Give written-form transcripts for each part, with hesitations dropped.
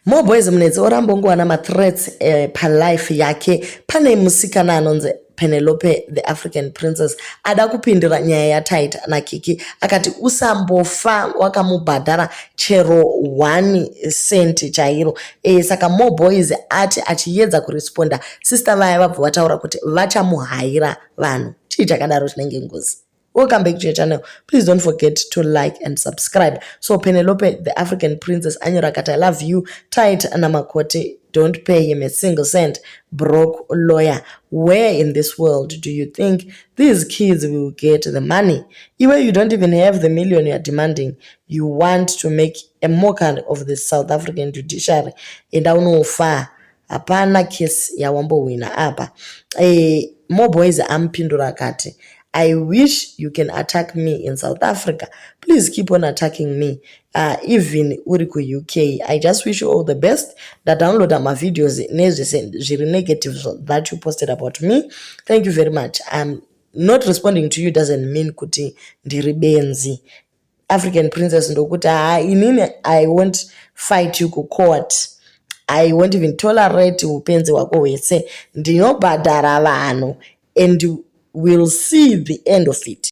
Moreboys Munetsi oramba ongowana mathreats palife yake. Pane musikana anonzi Penelope the African Princess ada kupindira nyaya yaTytie naKiki, akati usambofa wakamubhadhara chero 1 cent chairo. Saka Moreboys ati achiedza kuresponda, sister vaya vabva vataura kuti vachamuhaira vanhu. Chii chakadaro chinenge ngozi? Welcome back to your channel. Please don't forget to like and subscribe. So Penelope the African Princess anyora akati, "I love you, Tytie namakoti. Don't pay him a single cent. Broke lawyer. Where in this world do you think these kids will get the money? Iwe, you don't even have the million you are demanding. You want to make a mockery of the South African judiciary. Enda unofa, hapana kesi yawambowina apa." Moreboys amupindura akati, "I wish you can attack me in South Africa. Please keep on attacking me. Even uri kuUK. I just wish you all the best. Ndadownloada mavideos nezvese zviri negative that you posted about me. Thank you very much. I'm not responding to you doesn't mean kuti ndiri benzi." African Princess ndokuti, "Ha, inini I won't fight you kucourt. I won't even tolerate upenzi hwako hwese. Ndinobhadhara vanhu and we'll see the end of it.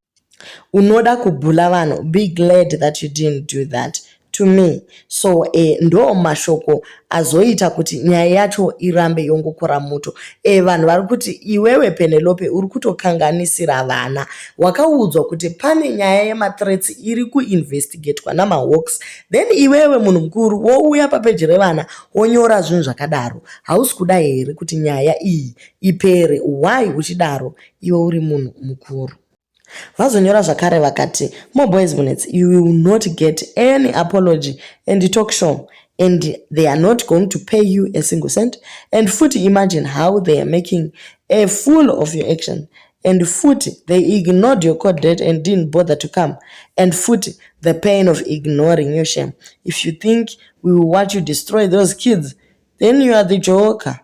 Unoda kubhula vanhu. Be glad that you didn't do that to me." So ndo mashoko azoita kuti nyaya yacho irambe yongokora muto. Vanhu vari kuti iwewe Penelope uri kutokanganisira vana. Wakaudzwa kuti pane nyaya yemathreats iri kuinvestigatwa namaHawks, then iwewe munhu mukuru wouya papeji revana wonyora zvinhu zvakadaro. Hausi kuda here kuti nyaya iyi ipere? Why uchidaro iwe uri munhu mukuru? Vazonyora zvakare vakati, "Moreboys Munetsi, you will not get any apology and talk show, and they are not going to pay you a single cent. And futi, imagine how they are making a fool of your action. And futi, they ignored your court date and didn't bother to come. And futi, the pain of ignoring your shame. If you think we will watch you destroy those kids, then you are the joker."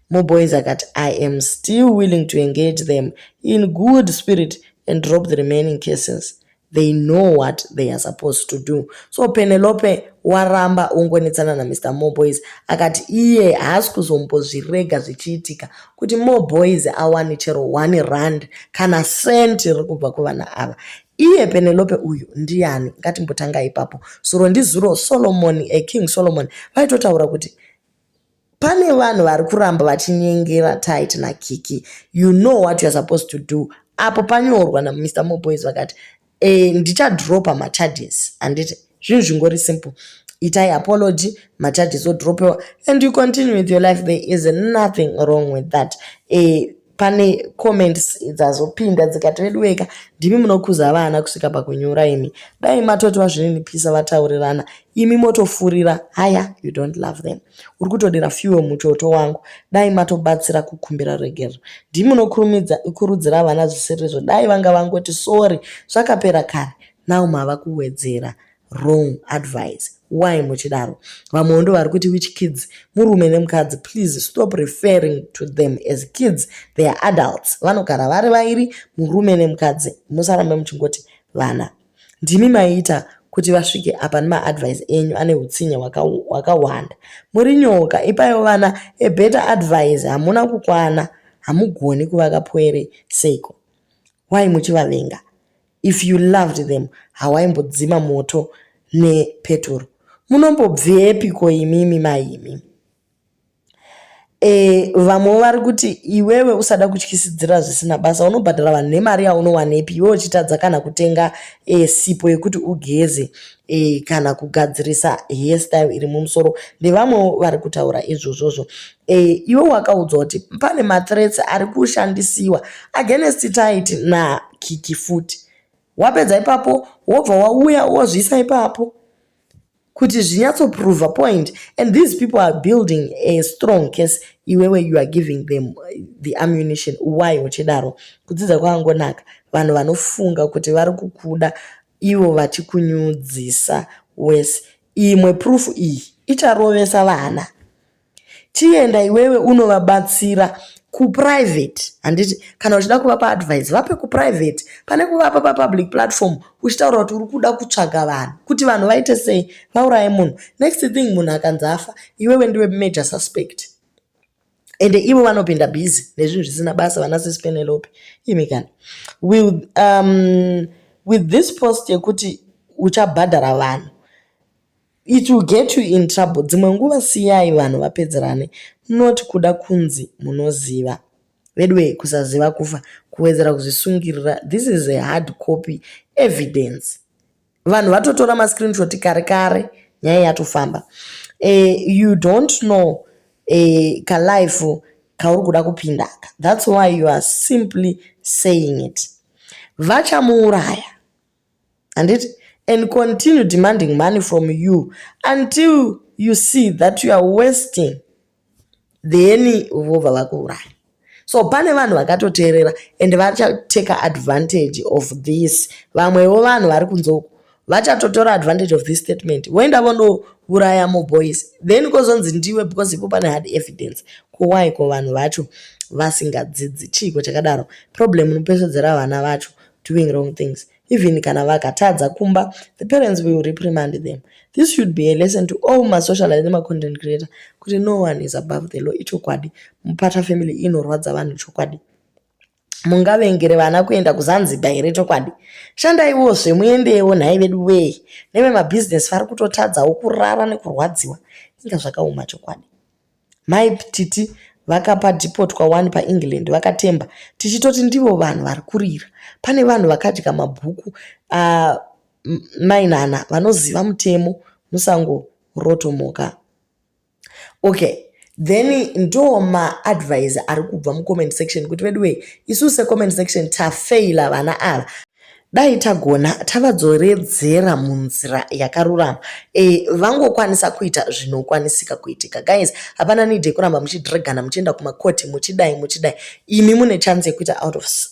Moreboys akati, "I am still willing to engage them in good spirit and drop the remaining cases. They know what they are supposed to do." So Penelope waramba ungonetsana naMr Moreboys, akati iye haasi kuzombozvirega zvichiitika kuti Moreboys awane chero 1 rand kana cent riri kubva kuvana ava. Iye Penelope uyu ndiani? Ngatimbotanga ipapo. Zuro ndizuro Solomon, King Solomon vaitotaura kuti pane vanhu vari kuramba vachinyengera Tytie naKiki. You know what you are supposed to do. Apo panyorwa naMr Moreboys vakati, ndichadropa macharges, handiti zvinhu zvingori simple? Itai apology, macharges odropewa and you continue with your life. There is nothing wrong with that. Pane comments dzazopinda dzikati, "Veduweka, ndimi munokuza vana kusvika pakunyura imi. Dai matoti vazvininipisa vataurirana, imi motofurira. Haya, you don't love them, uri kutodira fuel muchoto wangu. Dai matobatsira kukumbira regerero. Ndimi munokurudzira vana zvisirizvo. Dai vanga vangoti sorry, zvakapera kare. Now mava kuwedzera wrong advice. Why muchidaro?" Vamwewo ndo vari kuti, "Which kids? Murume nemukadzi. Please stop referring to them as kids. They are adults. Vanogara vari vairi, murume nemukadzi. Musarambe muchingoti vana. Ndimi maiita kuti vasvike apa nemaadvice enyu ane utsinye hwakawanda. Muri nyoka. Ipaiwo vana a better advice. Hamuna kukwana. Hamugoni kuvaka pwere seiko? Why muchivavenga? If you loved them, hawaimbodzima moto nepeturu. Munombobvepiko imimi maimi?" Vamwewo vari kuti, "Iwewe usada kutyisidzira zvisina basa. Unobhadhara vanhu nemari yaunowanepi iwe uchitadza kana kutenga sipo yekuti ugeze kana kugadzirisa hairstyle iri mumusoro?" Ndevamwewo vari kutaura izvozvozvo. Iwe wakaudzwa kuti pane mathreats ari kushandisiwa against Tytie naKiki futi. Wapedza ipapo wobva wauya wozviisa ipapo kuti zvinyatsoprova point, and these people are building a strong case. Iwewe you are giving them the ammunition. Why uchidaro? Kudzidza kwakangonaka. Vanhu vanofunga kuti vari kukuda ivo vachikunyudzisa wese. Imwe proof iyi icharovesa vana. Chienda iwewe unovabatsira. Kuprivate, handiti? Kana uchida kuvapa advice, vape kuprivate pane kuvapa papublic platform uchitaura kuti uri kuda kutsvaga vanhu kuti vanhu vaite sei, vauraye munhu. Next thing, munhu akanzi afa, iwewe ndiwe major suspect. Ende ivo vanopinda busy nezvinhu zvisina basa, vana Sis Penelope. Imi kana with this post yekuti uchabhadhara vanhu, it will get you in trouble. Dzimwe nguva siyai vanhu vapedzerane, not kuda kunzi munoziva. Vedwe, kusaziva kufa, kuwedzera kuzvisungirira. This is a hard copy evidence. Vanhu vatotora mascreenshot kare kare, nyaya yatofamba. You don't know kalife kauri kuda kupinda. That's why you are simply saying it. Vachamuuraya, handiti? And continue demanding money from you until you see that you are wasting, then vobva vakuuraya. So pane vanhu vakatoteerera and vachatake advantage of this. Vamwewo vanhu vari kunze uku vachatotora advantage of this statement, voenda vondouraya muboys, then kozonzi ndiwe, because ipo pane hard evidence. Kuwai ko vanhu vacho vasingadzidzi? Chiiko chakadaro? Problem inopesvedzera vana vacho doing wrong things. Even kana vakatadza kumba, the parents will reprimand them. This should be a lesson to all masocialite nemacontent creator kuti no one is above the law. Ichokwadi, Mupata family inorwadza vanhu chokwadi. Mungavengere vana kuenda kuZanzibar here chokwadi? Shandaiwozve, muendewo nhai vedu wee. Nevemabhizinesi vari kutotadzawo kurara nekurwadziwa. Inga zvakaoma chokwadi. Mai Titi vakapa dhipotwa 1 paEngland, vakatemba tichitoti ndivo vanhu vari kurira. Pane vanhu vakadya mabhuku mainana vanoziva mutemo, musangorotomoka. Okay, then ndo maadvice ari kubva mucomment section kuti veduwei, isusu secomment section tafeila vana ava. Dai tagona tavadzoredzera munzira yakarurama, vangokwanisa kuita zvinokwanisika kuitika. Guys, hapana need yekuramba muchidhregana, muchienda kumakoti, muchidai muchidai. Imi mune chance yekuita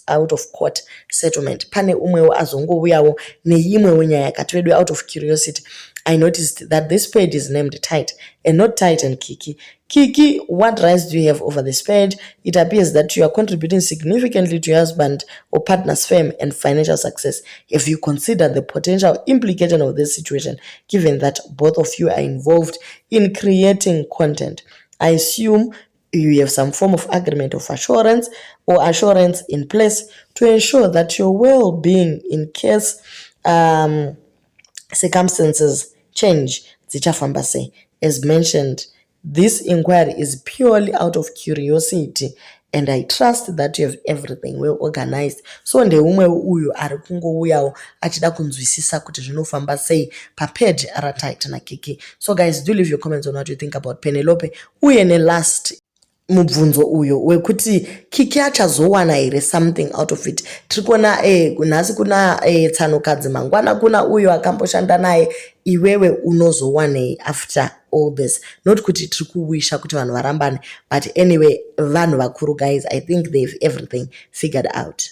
out of court settlement. Pane umwewo azongouyawo neimwewo nyaya yakati, vedu, out of curiosity, I noticed that this page is named Tytie and not Tytie and Kiki. Kiki, what rights do you have over this page? It appears that you are contributing significantly to your husband or partner's fame and financial success. If you consider the potential implication of this situation, given that both of you are involved in creating content, I assume you have some form of agreement of assurance or assurance in place to ensure that your well-being in case circumstances change dzichafamba sei. As mentioned, this inquiry is purely out of curiosity and I trust that you have everything well organized. So ndeumwe uyu ari kungouyawo achida kunzwisisa kuti zvinofamba sei papage raTytie naKiki. So guys, do leave your comments on what you think about Penelope uye nelast mubvunzo uyo wekuti Kiki achazowana here something out of it. Tiri kuona nhasi kuna tsanokadzi, mangwana kuna uyo akamboshanda naye. Iwewe unozowanei after all this? Not kuti tiri kuwisha kuti vanhu varambane, but anyway, vanhu vakuru guys, I think they've everything figured out.